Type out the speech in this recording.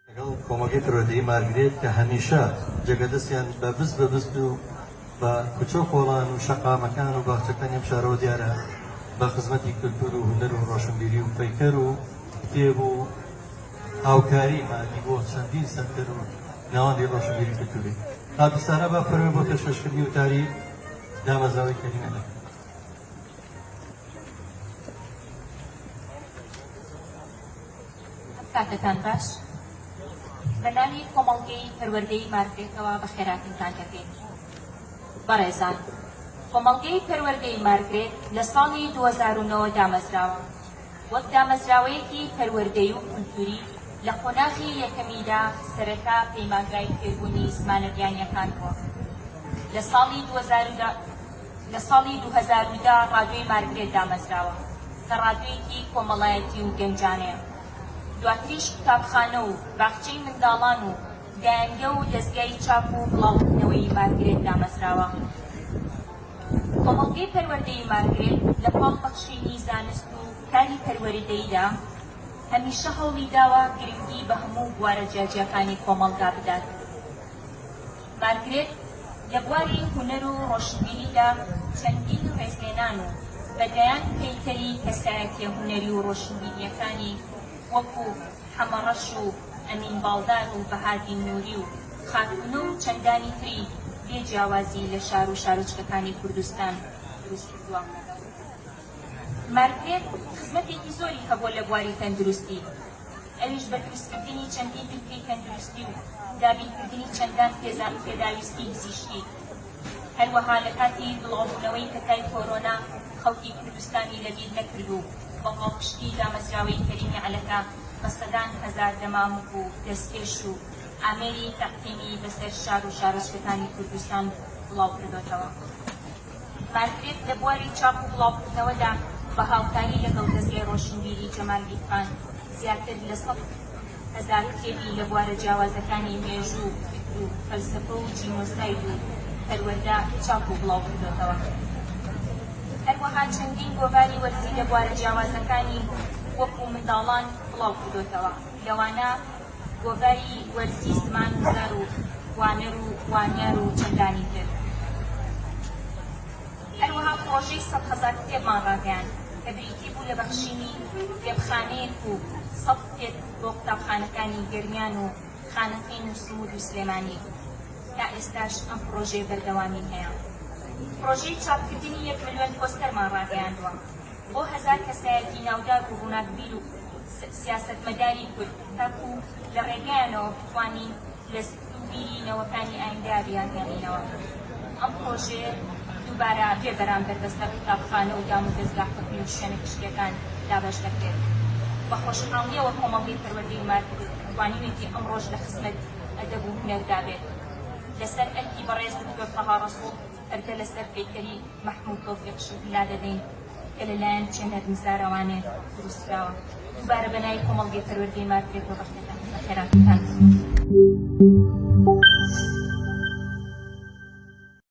لەگەڵ کۆمەڵگەی پەروەردەیی مارگرێت کە هەمیشە جێگە دەستیان بە بست بە بست و بە کوچە و کۆڵان و شەقامەکان و باخچەکانی ئەم شارەوە دیارە بە خزمەتی کلتور و هونەر و ڕۆشنبیری و پەیکەر و کتێب و هاوکاری مادی بۆ چەندین سەنتەر و ناوەندی ڕۆشنبیری کلتوری. خاتوو سارا با فەرمووی بۆ پێشکەشکردنی وتاری دامەزراوەی کەریمە دەکەم. کاتتان باش. بە ناوی کۆمەڵگەی پەروەردەی مارگرێتەوە بەخێرهاتنتان دەکەین. بەڕێزان، کۆمەڵگەی پەروەردەی مارگرێت لە ساڵی 2009 دامەزراوە. وەک دامەزراوەیەکی پەروەردەی و کولتووری لە قۆناغی یەکەمیدا سەرەتا پەیمانگای فێربوونی زمانە بیانییەکان بووە. لە ساڵی 2010 لە ساڵی 2010 ڕادیۆی مارگرێت دامەزراوە کە ڕادیۆیەکی کۆمەڵایەتی و گەنجانەیە. دواتریش قوتابخانە و باخچەی منداڵان و دایەنگە و دەزگای چاپ و بڵاوکردنەوەی مارگرێت دامەزراوە. کۆمەڵگەی پەروەردەیی مارگرێت لە پاڵ بەخشینی زانست و کاری پەروەردەییدا، هەمیشە هەوڵی داوە گرنگی بە هەموو بوارە جیاجیاکانی کۆمەڵگا بدات. مارگرێت لە بواری هونەر و ڕۆشنبیریدا چەندین ڕێزلێنان و بە دەیان پەیکەری کەسایەتیە هونەری و ڕۆشنبیرییەکانی وەکو حەمەڕەش و ئەمین باڵدار و بەهادین نوری و خاتوونە و چەندانی تری بێ جیاوازی لە شار و شارۆچکەکانی کوردستان دروست کردووە. مارگرێت خزمەتێکی زۆری هەبووە لە بواری تەندروستی، ئەویش بە دروستکردنی چەندین بنکەی تەندروستی و دابینکردنی چەندان پێداویستی پزیشکی. هەروەها لە کاتی بڵاوبوونەوەی پەتای کۆرۆنا خەڵکی کوردستانی لەبیر نەکرد و بە پاڵپشتی دامەزراوەی کەریمی عەلەکە بە سەدان هەزار دەمامک و دەستکێش و ئامێری تەعقیمی بەسەر شار و شارۆچکەکانی کوردستان بڵاوکردۆتەوە. مارگرێت لە بواری چاپ و بڵاوکردنەوەدا بە هاوکاری لەگەڵ دەزگای ڕۆشنبیری جەمال بیرخان زیاتر لە 100,000 کتێبی لە بوارە جیاوازەکانی مێژوو و فکر و فەلسەفە و جینۆساید و پەروەردە چاپ و بڵاوکردۆتەوە. هەروەها چەندین گۆڤاری وەرزی لە بوارە جیاوازەکانی وەکو منداڵان بڵاوکردۆتەوە لەوانە گۆڤاری وەرزی زمان و زار و وانەر و وانیار و چەندانی تر. هەروەها پڕۆژەی 100,000 کتێبمان ڕاگەیاند کە بریتی بوو لە بەخشینی کتێبخانەیەک و 100 کتێب بۆ قوتابخانەکانی گەرمیان و خانەقین و سنوور و سلێمانی. تا ئێستاش ئەم پڕۆژەیە بەردەوامی هەیە. پڕۆژەی چاپکردنی یەک ملیۆن پۆستەرمان ڕاگەیاندووە بۆ هەزار کەسایەتی ناودار و ڕووناکبیر و سیاسەتمەداری کورد تاکو لە ڕێگایانەوە بتوانین لە زکر و بیری نەوەکانی ئایندە بیانهێڵینەوە. ئەم پڕۆژەیە دووبارە بێ بەرامبەر بەسەر قوتابخانە و دامودەزگا حکومی و شوێنە گشتییەکان دابەش دەکرێت. بە خۆشحاڵییەوە کۆمەڵگەی پەروەردەی مارگرێت توانیوێتی ئەمڕۆش لە خزمەت ئەدەب و هونەردا بێت. لەسەر ئەرکی بەڕێز دکتۆر تەها ڕەسوڵ پەردە لەسەر پەیکەری مەحمود تۆفیق شەهید لادەدەین کە لەلایەن چێنەر نزارەوانێ دروستکراوە. دووبارە بە ناوی کۆمەڵگەی پەروەردەی مارگرێتەوە بەخێراتنتان.